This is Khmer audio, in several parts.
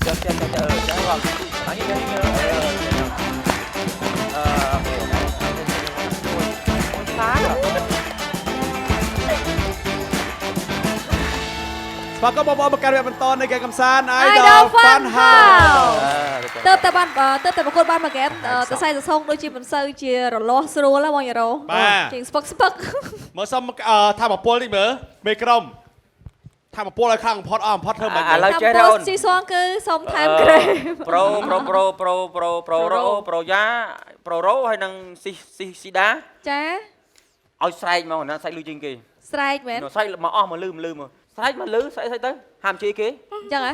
ចេះចេះចេះអឺចេះបងអញនេះនេះអឺអូខេ ស្វាគមន៍បងប្អូនមកកាន់វគ្គបន្តនៃការកំសាន្ត Idol Idol Fun Fun House House ទៅតែបានទៅតែប្រកួតបានមួយហ្គេមសរសៃសសងដូចជាមិនសូវជារលាស់ស្រួលហ៎បងយ៉ារ៉ូជាងស្ពឹកស្ពឹក មើលសុំថាមពលនេះមើលមេក្រុមថាមពលឲ្យខ្លាំងបំផុតអស់បំផុតធ្វើមិន ឥឡូវ តាម ចេះអូន ពោស៊ីសងគឺសុំថែមក្រែម ប្រូប្រូប្រូប្រូប្រូប្រូរ៉ូប្រូយ៉ាប្រូរ៉ូហើយនឹងស៊ីស៊ីស៊ីដា ចា ឲ្យស្រែកមកណាស្រែកលឺជាងគេ ស្រែកមែន ស្រែកមកអស់មកលឺមកលឺមកស្រែកមកលឺស្រែកស្រែកទៅហាមជេរគេ អញ្ចឹងហ៎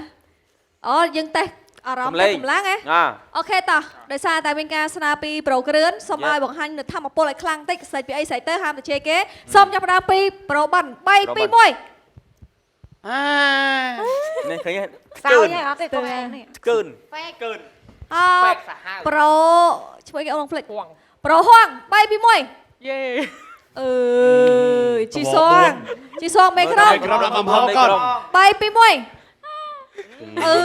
អូយើងតេស្តអារម្មណ៍តេស្តកម្លាំងហ៎ អា អូខេតោះដោយសារតែមានការស្នើពីប្រូគ្រឿនសូមឲ្យបង្ហាញនៅធម្មពលឲ្យខ្លាំងតិចស្អែកពីអីស្អែកទៅហាមទៅជេរគេសូមចាប់ផ្ដើមពីប្រូបិន3 2 1 អា នេះឃើញ សើចហើយអត់ទេកុំនេះ កើន កើន អ បែកសាហាវ ប្រូឈ្មោះគេអូនភ្លេចប្រូហួង3 2 1 យេ អើយជីសងជីសងមេក្រុម មេក្រុមដាក់កំហុសកូន 3 2 1អឺ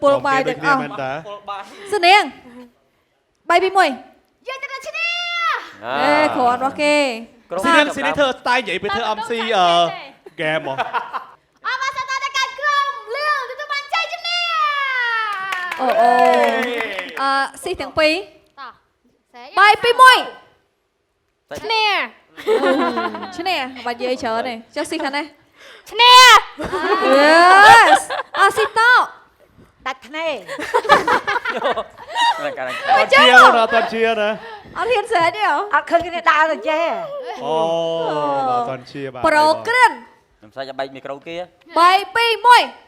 ពលបាយទាំងអស់ មែនតា ពលបាយ ស្នាង3 2 1 យើងទៅដល់ឈ្នះ អេគ្រាន់របស់គេ ស៊ីនេះស៊ីនេះធ្វើស្ទាយនិយាយไปធ្វើ MC អឺហ្គេមហ៎ អបអរសាទរដល់ការក្រុមលឿងទទួលបានជ័យជំនះ អូអូអឺស៊ីទាំងពីរ តោះស្រែក 3 2 1 ឈ្នះ ឈ្នះបាច់និយាយច្រើនទេចុះស៊ីខាងនេះ ឈ្នះ Yes អស៊ីតោ ដាច់ធ្នេ កាល អត់ជាណាអត់ជាណា អត់ហ៊ានស្រែកទេហ៎ អត់ឃើញគ្នាដើរទៅចេះ អូបាទអត់ជាបាទ ប្រូគ្រឿន ខ្ញុំស្រែកឲ្យបែកមីក្រូគេ 3 2 1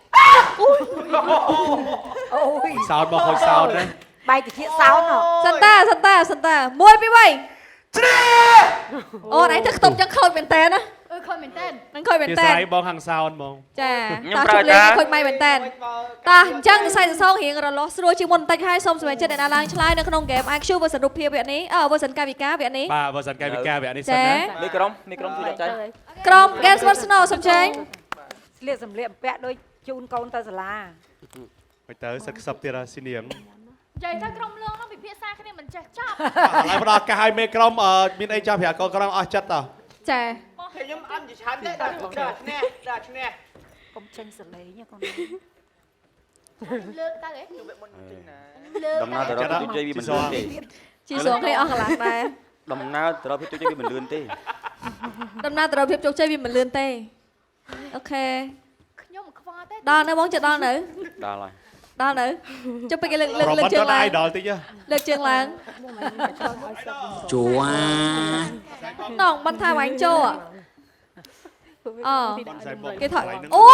អូយ សោតមកខូចសោតណា បែកតិចសោនហ៎ សន្តាសន្តាសន្តា1 2 3ឈ្នះអូនឯងទៅខ្ទប់ចឹងខូចមែនតើណា អឺខូចមែនតើ នឹងខូចមែន ជា តើ ស្រ័យបងខាងសោនហ្មង ចាតោះជប់លេងខូចម៉ៃមែនតើតោះអញ្ចឹងសរសៃសសងរៀងរលាស់ស្រួលជាងមុនបន្តិចហើយសូមសម្រេចចិត្តអ្នកណាឡើងឆ្លើយនៅក្នុងហ្គេម IQ version រូបភាពវគ្គនេះអឺ version កាយវិការវគ្គនេះ បាទបើសិនកាយវិការវគ្គនេះសិនណា មីក្រុមមីក្រុមជួយចាច់ ក្រុម Game Smart Snow សូមចេញ ស្លៀកសម្លៀកបំពាក់ដូចជូនកូនទៅសាលា មិនទៅសិតខ្សឹបទៀតហ៎ស៊ីនាង និយាយទៅក្រុមលឿងនោះពិភាក្សាគ្នាមិនចេះចប់ ឥឡូវផ្ដល់ឱកាសឲ្យមេក្រុមមានអីចង់ប្រាប់កូនក្រុមអស់ចិត្តតោះ ចា ខ្ញុំអត់និយាយច្រើនទេដល់ដល់ឈ្នះដល់ឈ្នះ កុំចេញសលេងកូន លើកទៅហ៎ មុនចេញណា លើក ដំណើរទៅរកភាពជោគជ័យវាមិនលឿនទេ ជីសងគ្នាអស់កន្លះដែរ ដំណើរទៅរកភាពជោគជ័យវាមិនលឿនទេ ដំណើរទៅរកភាពជោគជ័យវាមិនលឿនទេអូខេ ខ្ញុំមិនខ្វល់ទេ ដល់នៅបងចិត្តដល់នៅ ដល់ហើយ ដល់នៅចុះពេលគេលើកលើក ប្រូ លើកជើងឡើង បិនទៅ idol តិចហ៎ លើកជើងឡើង ជួ នងមិនថាវាញ់ចូលអគេថតអូ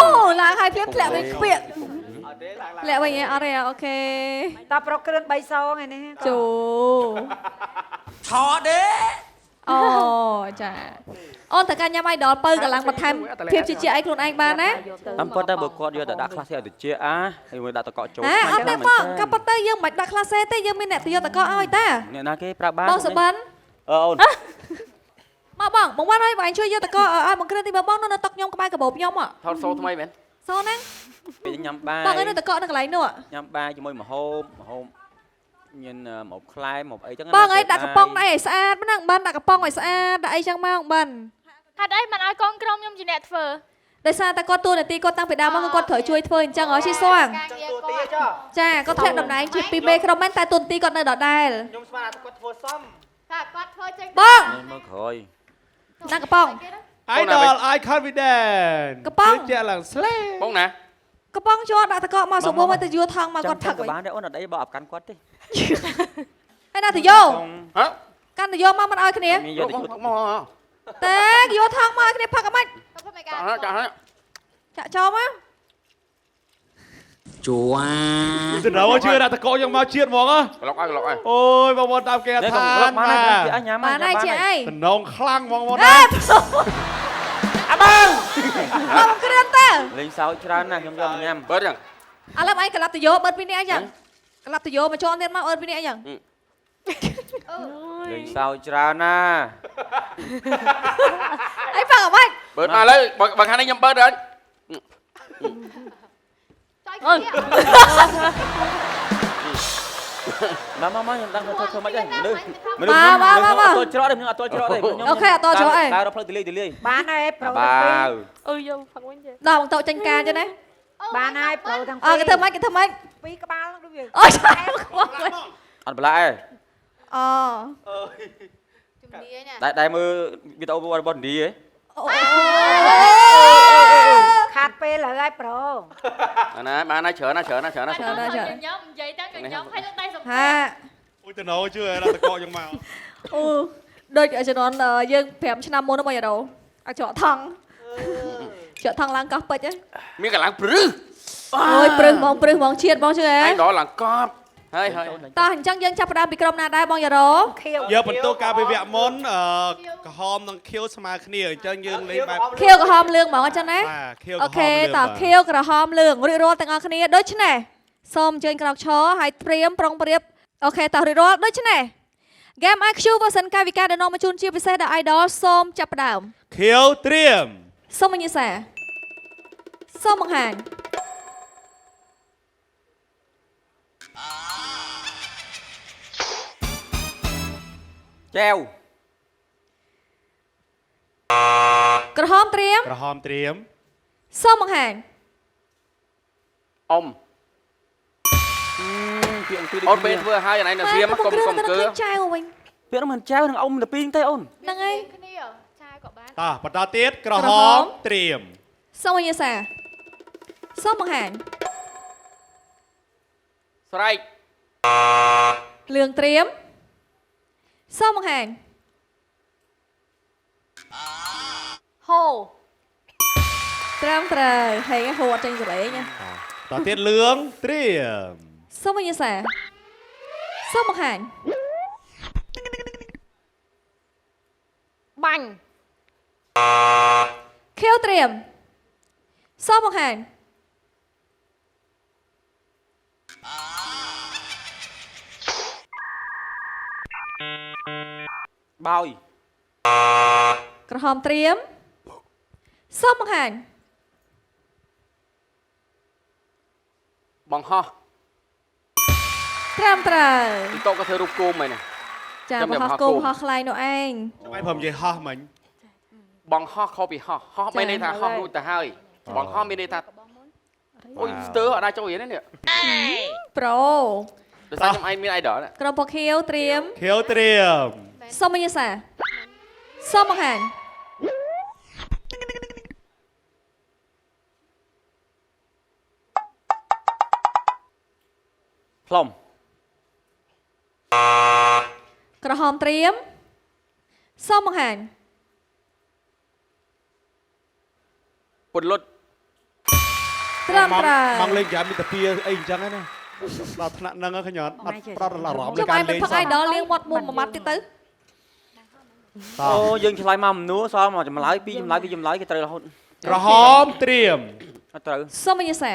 ឡើងហើយភ្លាមធ្លាក់វិញខ្ពៀក អត់ទេឡើង ធ្លាក់វិញឯងអត់ទេអូខេ តប្រុកគ្រឿន3សងឯនេះ ចូល ថតទេ អូចាអូនតើការញ៉ាំឲ្យដល់ពៅកម្លាំងបន្ថែមភាពជឿជាក់ឲ្យខ្លួនឯងបានណា តាមពិតតែបើគាត់យកទៅដាក់ខ្លះសេឲ្យតិចអាហើយមួយដាក់តកកចូល ហ៎អត់ទេបងក៏ប៉ុន្តែយើងមិនដាក់ខ្លះសេទេយើងមានអ្នកទៅយកតកឲ្យតា អ្នកណាគេប្រាប់បាន បងសុបិន អឺអូន មកបងបងវ៉ាន់ឲ្យបងឯងជួយយកតកឲ្យបងគ្រឿនទីបងនៅតុកខ្ញុំក្បែរកាបូបខ្ញុំ ថតសូថ្មីមែន សូហ្នឹង ពេលញ៉ាំបាយ បងឯងនៅតកនៅកន្លែងនោះ ញ៉ាំបាយជាមួយម្ហូបម្ហូបមានម្ហូបខ្លែម្ហូបអីចឹង បងឯងដាក់កំប៉ុងដៃឲ្យស្អាតហ្នឹងបានដាក់កំប៉ុងឲ្យស្អាតដាក់អីចឹងមកបាន ហេតុអីមិនឲ្យកូនក្រុមខ្ញុំជាអ្នកធ្វើ ដោយសារតែគាត់តួនាទីគាត់តាំងពីដើមមកគាត់ត្រូវជួយធ្វើអញ្ចឹងហ៎ជីសួង ការងារ តួ គាត់ ទាចុះ ចាគាត់ធ្លាក់តំណែងជាពីមេក្រុមមែនតែតួនាទីគាត់នៅដដែល ខ្ញុំស្មានថាគាត់ធ្វើសម តែគាត់ធ្វើចេញ បង មើលក្រោយ ណាកំប៉ុង Idol I confident កំប៉ុង ជឿជាក់ឡើងស្លេ បងណា កំប៉ុងចូលដាក់តកមកសុំមកទៅយួរថងមកគាត់ផឹក ក៏ វិញ បានដែរអូនអត់អីបើអត់កាន់គាត់ទេ ហើយណាទៅយក ហ៎ កាន់ទៅយកមកមិនឲ្យគ្នា មានយកទៅជួយ មក តែយកថងមកឲ្យគ្នាផឹកអីមិន គាត់ធ្វើមិនការ ចាក់ហើយ ចាក់ចោលមក ជួ ទៅដល់ជឿដាក់តកយកមកជាតិហ្មងហ៎ ក្លុកឲ្យក្លុកឲ្យ អូយបងប្អូនតាមគេ នេះ ឋា ក៏ក្លុក នបា បានហើយ ទ ជាអញញ៉ាំ បានហើយជាអី តំណងខ្លាំងហ្មងបង អេ ណា អាបង បងគ្រឿនតើ លេងសើចច្រើនណាស់ខ្ញុំយកមកញ៉ាំ បើចឹង ឥឡូវឯងក្លាប់ទៅយកបិទពីនេះអីចឹងក្លាប់ទៅយកមកជន់ទៀតមកអើពីនេះអីចឹង លេងសើចច្រើនណាស់ អីផឹកអីមិន បើមកឥឡូវបើខាងនេះខ្ញុំបើហើយ ចុយ អើ មកមកមកខ្ញុំដឹងធ្វើធ្វើម៉េចដែរមនុស្សមនុស្សខ្ញុំអត់តច្រកទេខ្ញុំអត់តច្រកទេខ្ញុំដើររកផ្លូវទលាយទលាយ បានហើយប្រូ បា ទាំង វ ពីរ អឺយកផឹកវិញចេះ ដល់បងតោចេញការចឹងណា បានហើយប្រូទាំង អើគេធ្វើម៉េចគេធ្វើម៉េច ពីរក្បាលហ្នឹងដូចវា អូចាខ្វល់ អត់បន្លាយ អូ ជំនាញណា ដែរដែរមើលវីដេអូរបស់ឥណ្ឌាហ៎ អូ ខាតពេលហើយប្រូ អាណាបានហើយច្រើនណាច្រើនណាច្រើនណា ច្រើនណាស់ច្រើន ញញឹមនិយាយទៅញញឹមហើយលើកដៃសំ ហា អូយទៅណូជឿដល់តកកយ៉ាងមក អូដូចជំនាន់យើង5ឆ្នាំមុនហ្នឹងមកយ៉ារ៉ូអាចច្រកថង់ច្រកថង់ឡើងកោះពេជ្រហ៎ មានកន្លងព្រឹស អូយព្រឹសហ្មងព្រឹសហ្មងជាតិហ្មងជឿហ៎ ហើយដល់ឡើងកប់ហើយហើយ តោះអញ្ចឹងយើងចាប់ផ្ដើមពីក្រុមណាដែរបងយ៉ារ៉ូ ខៀវ យកបន្ទោការពីវគ្គមុនអឺក្រហមនិងខៀវស្មើគ្នាអញ្ចឹងយើងលេងបែប ខៀវក្រហមលឿងហ្មងអញ្ចឹងណា បាទខៀវក្រ អូខេ ហមលឿង តោះខៀវក្រហមលឿងរួចរាល់ទាំងអស់គ្នាដូច្នេះសូមអញ្ជើញក្រោកឈរហើយត្រៀមប្រុងប្រៀបអូខេតោះរួចរាល់ដូច្នេះ Game IQ version កាយវិការដែលនាំមកជូនជាពិសេសដល់ Idol សូមចាប់ផ្ដើម ខៀវត្រៀម សូមអញ្ញសាសូមបង្ហាញ ចែវ ក្រហមត្រៀម ក្រហមត្រៀម សូមបង្ហាញ អ៊ំ ពាក្យអង្គ អូនពេលធ្វើឲ្យអាណៃនៅរៀមកុំកុំកើ ចែវវិញ ពាក្យនោះមិនចែវនឹងអ៊ំទៅពីរទេអូន ហ្នឹងហើយ គ្នាចាក៏បាន តោះបន្តទៀតក្រហមត្រៀម សូមអញ្ញសាសូមបង្ហាញ ស្រែក លឿងត្រៀមសូមបង្ហាញ ហូ ត្រឹមត្រូវហេហូអត់ចេញសលេងណា តទៀតលឿងត្រៀម សូមអញ្ញសាសូមបង្ហាញ បាញ់ ខៀវត្រៀមសូមបង្ហាញ បោយ ក្រហមត្រៀមសូមបង្ហាញ បង្ហោះ ត្រឹមត្រូវ ទីតោក៏ធ្វើរូបគោមហ្នឹង ចា ចាំ បង្ហោះគោបង្ហោះខ្លែងនោះឯង ចាំឯងព្រមនិយាយហោះមិញ បង្ហោះខុសពីហោះហោះមានន័យថាហោះរួចទៅហើយបង្ហោះមានន័យថាអូយស្ទើអត់អាចចូលរៀនទេនេះ ប្រូ ដោយសារខ្ញុំឯងមាន idol ណា ក្រុមពណ៌ខៀវត្រៀម ខៀវត្រៀម សូមអញ្ញសាសូមបង្ហាញ ផ្លុំ ក្រហមត្រៀមសូមបង្ហាញ ពន្លត់ ត្រឹមត្រូវ មកលេងហ្គេមមានតាពីអីអញ្ចឹងណាដល់ថ្នាក់ហ្នឹងខ្ញុំអត់ផ្ដោតអារម្មណ៍ ចុះ លើការលេង ឯងមិនផឹក idol លាងមាត់មួយមួយម៉ាត់ទៀតទៅ តោះ អូយើងឆ្លើយមកមនុស្សសល់មកចម្លើយពីរចម្លើយពីរចម្លើយគេត្រូវរហូត ក្រហមត្រៀម អត់ត្រូវ សូមអញ្ញសា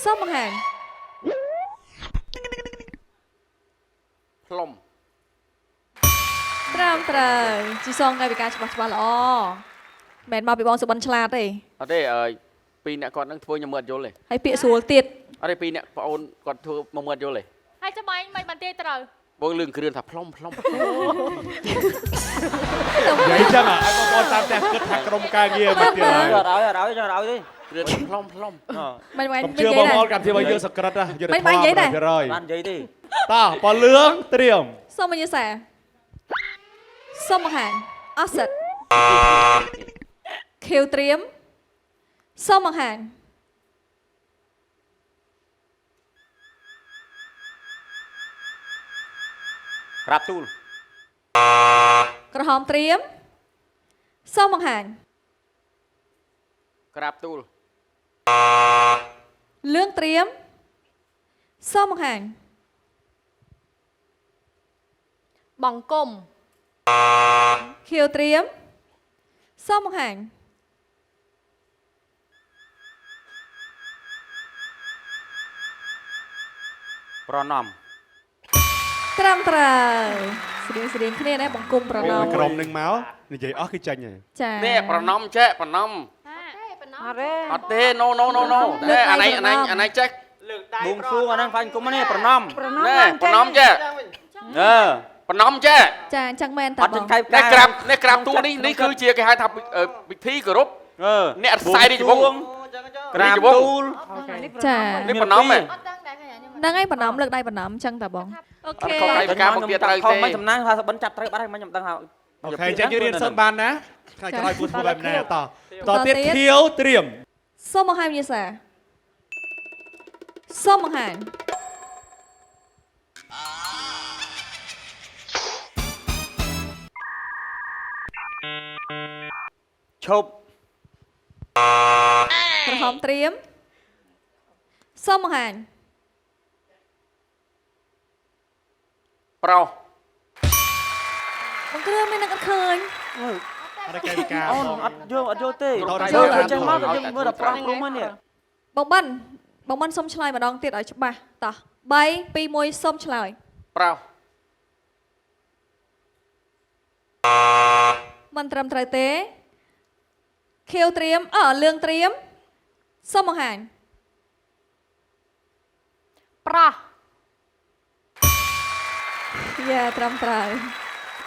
សូមបង្ហាញ ផ្លុំ ត្រឹមត្រូវជីសងកាយវិការច្បាស់ច្បាស់ល្អមិនមែនមកពីបងសុបិនឆ្លាតទេ អត់ទេអើយពីរអ្នកគាត់នឹងធ្វើខ្ញុំមើលអត់យល់ទេ ហើយពាក្យស្រួលទៀត អត់ទេពីរអ្នកប្អូនគាត់ធ្វើមកមើលអត់យល់ទេ ហើយចាំបាញ់មិនបានទេត្រូវ បងលឿងគ្រឿនថាផ្លុំផ្លុំ និយាយចឹងឲ្យបងប្អូនតាមផ្ទះគិតថាក្រុមការងារមិនទៀតហើយ អត់ឲ្យអត់ឲ្យចង់ឲ្យទេ គ្រឿនផ្លុំផ្លុំ មិនមែនក ុំជឿបងប្អូនកម្មវិធីរបស់យើងសក្រិតណាយុទ្ធធម៌100% បាននិយាយទេ តោះបលឿងត្រៀម សូមអញ្ញសាសូមបង្ហាញអស់សិទ្ធខៀវត្រៀមសូមបង្ហាញ ក្រាបទូល ក្រហមត្រៀមសូមបង្ហាញ ក្រាបទូល លឿងត្រៀមសូមបង្ហាញ បង្គំ ខៀវត្រៀមសូមបង្ហាញ ប្រណំ ត្រឹមត្រូវស្រៀងស្រៀងគ្នាណាបង្គំប្រណំ ក្រុមនឹងមកនិយាយអស់គឺចាញ់ហើយ ចា នេះប្រណំចេះប្រណំ ទេប៉ុណ្ណោះ អត់ទេ អត់ទេ no no no no តែអាណៃអាណៃអាណៃចេះ លើកដៃ បួងសួងអាហ្នឹងបាញ់គុំនេះប្រណំ ប្រណំ ណែប្រណំចេះ អឺ ប្រណំចេះ ចាអញ្ចឹងមែន អត់ តាបង ចេញកែផ្កា នេះក្រាបនេះក្រាបទូនេះនេះគឺជាគេហៅថាពិធីគោរព អឺ អ្នកខ្សែរាជវង្ស ក្រាបទូល ចា នេះប្រណំហ៎ អត់ដឹងដែរឃើញខ្ញុំ ហ្នឹងហើយបណ្ដំលើកដៃបណ្ដំអញ្ចឹងតាបងអូខេ អត់ខុសដៃ ការមកទៀតត្រូវទេ មិនសំណាងថាសបិនចាប់ត្រូវបាត់ហើយមិនខ្ញុំដឹងថា អូខេចឹងយើងរៀនសូត្របានណាថ្ងៃក្រោយគួរធ្វើបែបណាតតទៀតខៀវត្រៀម សូមបង្ហាញវិញ្ញាសាសូមបង្ហាញ ឈប់ ក្រហមត្រៀមសូមបង្ហាញ ប្រុស បងគ្រឿងមាននឹងអត់ឃើញ អត់កែវិការ អូនអត់យកអត់យកទេ ត យកទៅចេះមកយើងមើលដល់ប្រោះព្រំហ្នឹងនេះ បងបិនបងបិនសូមឆ្លើយម្ដងទៀតឲ្យច្បាស់តោះ3 2 1សូមឆ្លើយ ប្រុស មិនត្រឹមត្រូវទេខៀវត្រៀមអឺលឿងត្រៀមសូមបង្ហាញ ប្រោះ យ៉ាត្រឹមត្រូវ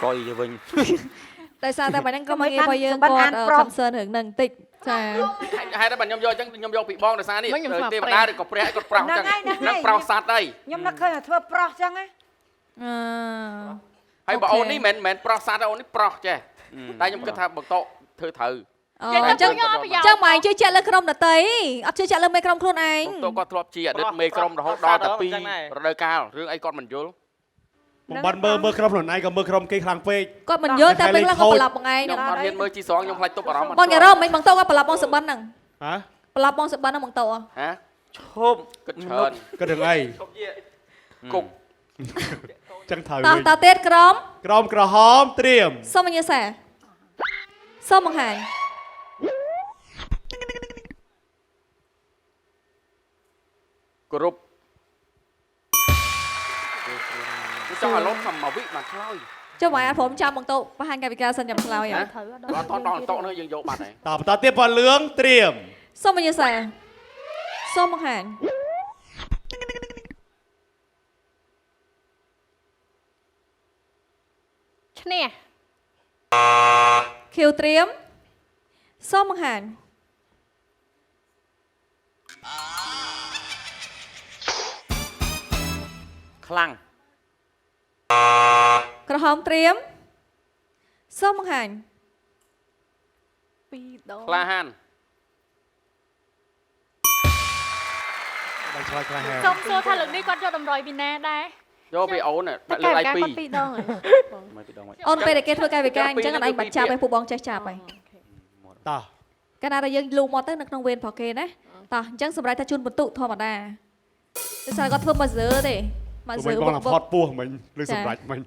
កយទៅវិញ ដោយសារតែបាញ់ហ្នឹងក៏មកងាររបស់យើងគាត់ concern រឿងហ្នឹងបន្តិចចា ហេតុតែខ្ញុំយកអញ្ចឹងខ្ញុំយកពីបងដោយសារនេះទេវតាឬក៏ព្រះគាត់ប្រោសអញ្ចឹងហ្នឹងប្រោសសត្វហើយ ខ្ញុំនឹកឃើញថាធ្វើប្រុសចឹងណា អឺ ហើយបើអូននេះមិនមែនប្រោសសត្វទេអូននេះប្រោសចេះតែខ្ញុំគិតថាបើតកធ្វើត្រូវ អូអញ្ចឹង ខ្ញុំអត់ប្រយោជន៍ ចឹងមកឯងជឿជាក់លើក្រុមដតីអត់ជឿជាក់លើមេក្រុមខ្លួនឯង តកគាត់ធ្លាប់ជាអតីតមេក្រុមរហូតដល់តែ2រដូវកាលរឿងអីគាត់មិនយល់ បំបត្តិមើលមើលក្រុមខ្លួនឯងក៏មើលក្រុមគេខ្លាំងពេក គាត់មិនយល់តែពេលខ្លះគាត់ប្រឡប់បងឯង ខ្ញុំ ហ្នឹង អត់ហ៊ានមើលជីស្រងខ្ញុំខ្លាចទប់អារម្មណ៍ បងយ៉ារ៉មិនបងតោគាត់ប្រឡប់បងសបិនហ្នឹង ហ៎ ប្រឡប់បងសបិនហ្នឹងបងតោ ហ៎ ឈប់ គិតច្រើន គិតរឿងអី គុក ចឹងត្រូវវិញ តោះតទៀតក្រុម ក្រុមក្រហមត្រៀម សូមអញ្ញាសាសូមបង្ហាញ គោរពចង់ឲ្យលត់សំមកវិមកឆ្លើយ ចុះមកអត់ព្រមចាំបងតោបង្ហាញកាយវិការសិនចាំឆ្លើយ អត់តដល់តនោះយើងយកបាត់ហើយ តបន្តទៀតពណ៌លឿងត្រៀម សូមអញ្ញាសាសូមបង្ហាញ ឈ្នះ ខៀវត្រៀមសូមបង្ហាញ ខ្លាំង ក្រហមត្រៀមសូមបង្ហាញ ពីរដង ក្លាហាន បានឆ្លើយក្លាហាន សុំសួរថាលើកនេះគាត់យកតម្រុយពីណាដែរ យកពីអូន តែ ដាក់លើដៃពីរ គាត់ពីរដងហើយ មកពីដងមក អូនពេលដែលគេធ្វើកាយវិការអញ្ចឹងអត់ឯងបាច់ចាប់ឯងពួកបងចេះចាប់ឯង តោះ កាលណាដែលយើងលូកមកទៅនៅក្នុងវេនរបស់គេណាតោះអញ្ចឹងសម្រាប់ថាជូនបន្ទុកធម្មតាដោយសារគាត់ធ្វើមកសើទេមកសើ មិញបងឡាផតពោះមិញឬសម្រាប់មិញ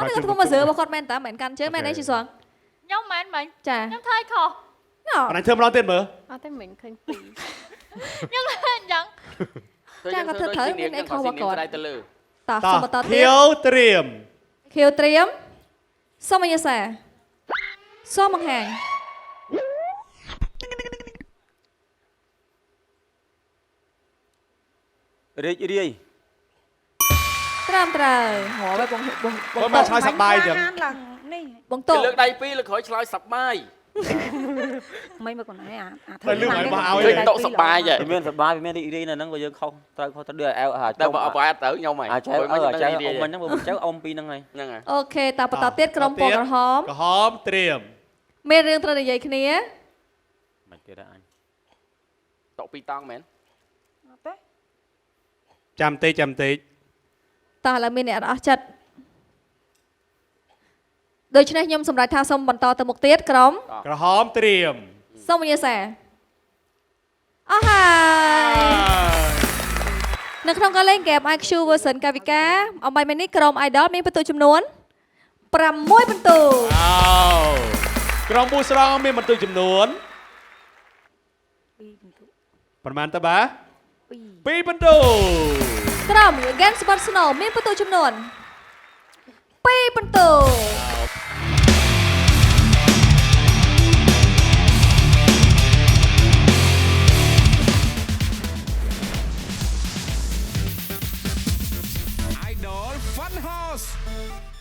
អត់គាត់ធ្វើមកសើរបស់គាត់មែនតាមិនកាន់ជើងមែនអីជីសង ខ្ញុំមែនមិញ ចា ខ្ញុំធ្វើឲ្យខុស ណ៎ អនធ្វើម្ដងទៀតមើល អត់ទេមិញឃើញពីរខ្ញុំធ្វើអញ្ចឹង ដៃទៅលើ តោះ តោះ សូមបន្តទៀត ខៀវត្រៀម ខៀវត្រៀមសូមអញ្ញាសាសូមបង្ហាញ រីករាយ ត្រឹមត្រូវហ៎បងបងបង បងមកឆ្លើយសប្បាយចឹង ឡើងនេះ បងតោ លើកដៃពីរលើកក្រោយឆ្លើយសប្បាយ មិនមកកូនឯងអា តែលឺឲ្យបោះឲ្យ ឃើញតុសប្បាយហ៎ វាមានសប្បាយវាមានរីករាយនៅហ្នឹងក៏យើងខុសត្រូវខុសទៅដូចអែវអាច តែបើអត់បាយត្រូវខ្ញុំហ៎ អាចៅអឺអាចៅអ៊ំមិញហ្នឹងបើមិនចៅអ៊ំពីរហ្នឹងហើយ ហ្នឹងហើយ អូខេតបន្តទៀតក្រុមពណ៌ក្រហម ក្រហមត្រៀម មានរឿងត្រូវនិយាយគ្នា មិនទៀតអញ តុពីរតង់មែន អត់ទេ ចាំតិចចាំតិច តោះឥឡូវមានអ្នកអត់អស់ចិត្តដូច្នេះខ្ញុំសម្រេចថាសូមបន្តទៅមុខទៀតក្រុម ក្រហមត្រៀម សូមវិញ្ញាសាអស់ហើយនៅក្នុងការលេងហ្គេម IQ version កាវិកាអំបញ្ញមិញនេះក្រុម Idol មានពិន្ទុចំនួន6ពិន្ទុ អោក្រុមប៊ូស្រងមានបន្ទុកចំនួន ពីរពិន្ទុ ប្រហែលតើបាទ ពីរ 2បន្ទុក ក្រុម Game Sport Snow មានពិន្ទុចំនួន2ពិន្ទុ House.